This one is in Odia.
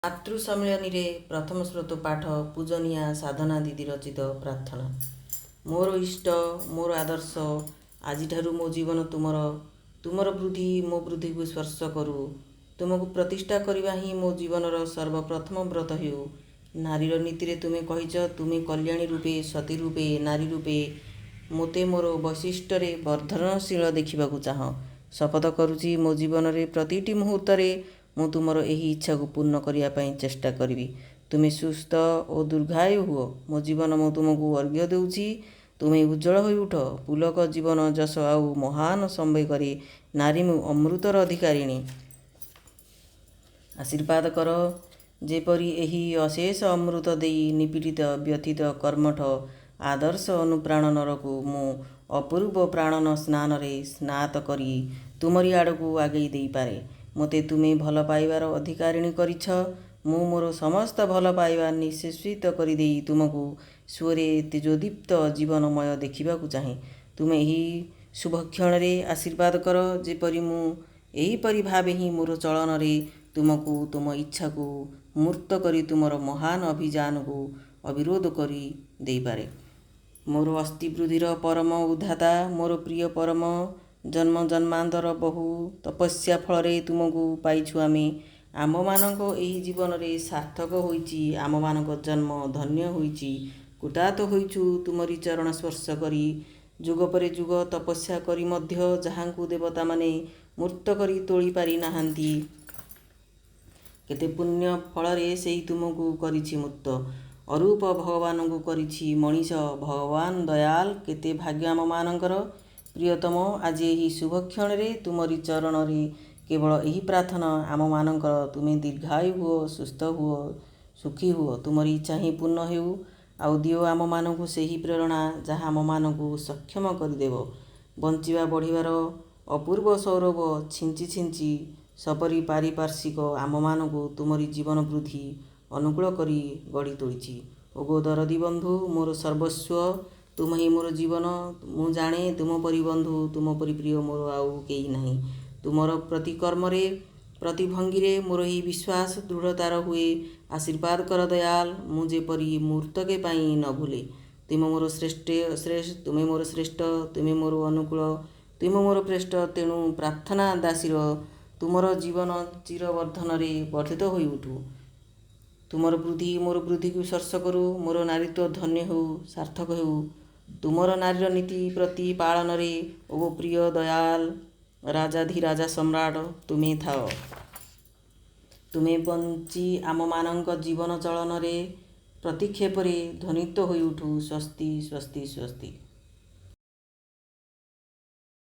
ମାତୃ ସମ୍ମିଳନୀରେ ପ୍ରଥମ ସ୍ରୋତ ପାଠ ପୂଜନୀୟା ସାଧନା ଦିଦି ରଚିତ ପ୍ରାର୍ଥନା। ମୋର ଇଷ୍ଟ, ମୋର ଆଦର୍ଶ, ଆଜିଠାରୁ ମୋ ଜୀବନ ତୁମର। ତୁମର ବୃଦ୍ଧି ମୋ ବୃଦ୍ଧିକୁ ସ୍ପର୍ଶ କରୁ। ତୁମକୁ ପ୍ରତିଷ୍ଠା କରିବା ହିଁ ମୋ ଜୀବନର ସର୍ବପ୍ରଥମ ବ୍ରତ ହେଉ। ନାରୀର ନୀତିରେ ତୁମେ କହିଛ, ତୁମେ କଲ୍ୟାଣୀ ରୂପେ, ସତୀ ରୂପେ, ନାରୀ ରୂପେ ମୋତେ ମୋର ବୈଶିଷ୍ଟ୍ୟରେ ବର୍ଦ୍ଧନଶୀଳ ଦେଖିବାକୁ ଚାହଁ। ଶପଥ କରୁଛି, ମୋ ଜୀବନରେ ପ୍ରତିଟି ମୁହୂର୍ତ୍ତରେ ମୁଁ ତୁମର ଏହି ଇଚ୍ଛାକୁ ପୂର୍ଣ୍ଣ କରିବା ପାଇଁ ଚେଷ୍ଟା କରିବି। ତୁମେ ସୁସ୍ଥ ଓ ଦୀର୍ଘାୟୁ ହୁଅ। ମୋ ଜୀବନ ମୁଁ ତୁମକୁ ଅର୍ଘ୍ୟ ଦେଉଛି। ତୁମେ ଉଜ୍ଜ୍ୱଳ ହୋଇଉଠ। ପୁଲକ ଜୀବନ ଯଶ ଆଉ ମହାନ ସମ୍ବେଗରେ ନାରୀ ମୁଁ ଅମୃତର ଅଧିକାରିଣୀ। ଆଶୀର୍ବାଦ କର, ଯେପରି ଏହି ଅଶେଷ ଅମୃତ ଦେଇ ନିପୀଡ଼ିତ ବ୍ୟଥିତ କର୍ମଠ ଆଦର୍ଶ ଅନୁପ୍ରାଣ ନରକୁ ମୁଁ ଅପୂର୍ବ ପ୍ରାଣନ ସ୍ନାନରେ ସ୍ନାତ କରି ତୁମରି ଆଡ଼କୁ ଆଗେଇ ଦେଇପାରେ। ମୋତେ ତୁମେ ଭଲ ପାଇବାର ଅଧିକାରିଣୀ କରିଛ। ମୁଁ ମୋର ସମସ୍ତ ଭଲ ପାଇବା ନିଃଶେଷିତ କରିଦେଇ ତୁମକୁ ସ୍ୱରେ ତେଜୋଦୀପ୍ତ ଜୀବନମୟ ଦେଖିବାକୁ ଚାହେଁ। ତୁମେ ଏହି ଶୁଭକ୍ଷଣରେ ଆଶୀର୍ବାଦ କର, ଯେପରି ମୁଁ ଏହିପରି ଭାବେ ହିଁ ମୋର ଚଳନରେ ତୁମକୁ, ତୁମ ଇଚ୍ଛାକୁ ମୂର୍ତ୍ତ କରି ତୁମର ମହାନ ଅଭିଯାନକୁ ଅବିରୋଧ କରି ଦେଇପାରେ। ମୋର ଅସ୍ଥିବୃଦ୍ଧିର ପରମ ଉଦ୍ଧାତା, ମୋର ପ୍ରିୟ ପରମ, ଜନ୍ମ ଜନ୍ମାନ୍ତର ବହୁ ତପସ୍ୟା ଫଳରେ ତୁମକୁ ପାଇଛୁ ଆମେ। ଆମ୍ଭମାନଙ୍କ ଏହି ଜୀବନରେ ସାର୍ଥକ ହୋଇଛି, ଆମ୍ଭମାନଙ୍କ ଜନ୍ମ ଧନ୍ୟ ହୋଇଛି, କୃତାର୍ଥ ହୋଇଛୁ ତୁମରି ଚରଣ ସ୍ପର୍ଶ କରି। ଯୁଗ ପରେ ଯୁଗ ତପସ୍ୟା କରି ମଧ୍ୟ ଯାହାଙ୍କୁ ଦେବତାମାନେ ମୂର୍ତ୍ତ କରି ତୋଳି ପାରି ନାହାନ୍ତି, କେତେ ପୁଣ୍ୟ ଫଳରେ ସେହି ତୁମକୁ କରିଛି ମୂର୍ତ୍ତ। ଅରୂପ ଭଗବାନଙ୍କୁ କରିଛି ମଣିଷ। ଭଗବାନ ଦୟାଲ, କେତେ ଭାଗ୍ୟ ଆମମାନଙ୍କର। ପ୍ରିୟତମ, ଆଜି ଏହି ଶୁଭକ୍ଷଣରେ ତୁମରି ଚରଣରେ କେବଳ ଏହି ପ୍ରାର୍ଥନା ଆମମାନଙ୍କର, ତୁମେ ଦୀର୍ଘାୟୁ ହୁଅ, ସୁସ୍ଥ ହୁଅ, ସୁଖୀ ହୁଅ। ତୁମରି ଇଚ୍ଛା ହିଁ ପୂର୍ଣ୍ଣ ହେଉ। ଆଉ ଦିଅ ଆମମାନଙ୍କୁ ସେହି ପ୍ରେରଣା, ଯାହା ଆମମାନଙ୍କୁ ସକ୍ଷମ କରିଦେବ ବଞ୍ଚିବା ବଢ଼ିବାର ଅପୂର୍ବ ସୌରଭ ଛିଞ୍ଚି ଛିଞ୍ଚି ସପରି ପାରିପାର୍ଶ୍ୱିକ ଆମମାନଙ୍କୁ ତୁମରି ଜୀବନ ବୃଦ୍ଧି ଅନୁକୂଳ କରି ଗଢ଼ି ତୋଳିଛି। ଓଗୋ ଦରଦୀ ବନ୍ଧୁ, ମୋର ସର୍ବସ୍ୱ, ତୁମେ ହିଁ ମୋର ଜୀବନ। ମୁଁ ଜାଣେ, ତୁମ ପରି ବନ୍ଧୁ, ତୁମ ପରି ପ୍ରିୟ ମୋର ଆଉ କେହି ନାହିଁ। ତୁମର ପ୍ରତି କର୍ମରେ, ପ୍ରତି ଭଙ୍ଗୀରେ ମୋର ଏହି ବିଶ୍ୱାସ ଦୃଢ଼ତାର ହୁଏ। ଆଶୀର୍ବାଦ କର ଦୟାଲ, ମୁଁ ଯେପରି ମୁହୂର୍ତ୍ତକେ ପାଇଁ ନ ଭୁଲେ। ତୁମେ ମୋର ଶ୍ରେଷ୍ଠ, ତୁମେ ମୋର ଶ୍ରେଷ୍ଠ, ତୁମେ ମୋର ଅନୁକୂଳ, ତୁମେ ମୋର ପ୍ରେଷ୍ଠ। ତେଣୁ ପ୍ରାର୍ଥନା ଦାସୀର, ତୁମର ଜୀବନ ଚିରବର୍ଦ୍ଧନରେ ବର୍ଦ୍ଧିତ ହୋଇଉଠୁ। ତୁମର ବୃଦ୍ଧି ମୋର ବୃଦ୍ଧିକୁ ସ୍ପର୍ଶ କରୁ। ମୋର ନାରୀତ୍ୱ ଧନ୍ୟ ହେଉ, ସାର୍ଥକ ହେଉ ତୁମର ନାରୀର ନୀତି ପ୍ରତି ପାଳନରେ। ଓ ପ୍ରିୟ ଦୟାଲ ରାଜାଧିରାଜା ସମ୍ରାଟ, ତୁମେ ଥାଅ। ତୁମେ ବଞ୍ଚି ଆମମାନଙ୍କ ଜୀବନ ଚଳନରେ ପ୍ରତିକ୍ଷେପରେ ଧ୍ୱନିତ ହୋଇଉଠୁ। ସ୍ୱସ୍ତି, ସ୍ୱସ୍ତି, ସ୍ୱସ୍ତି।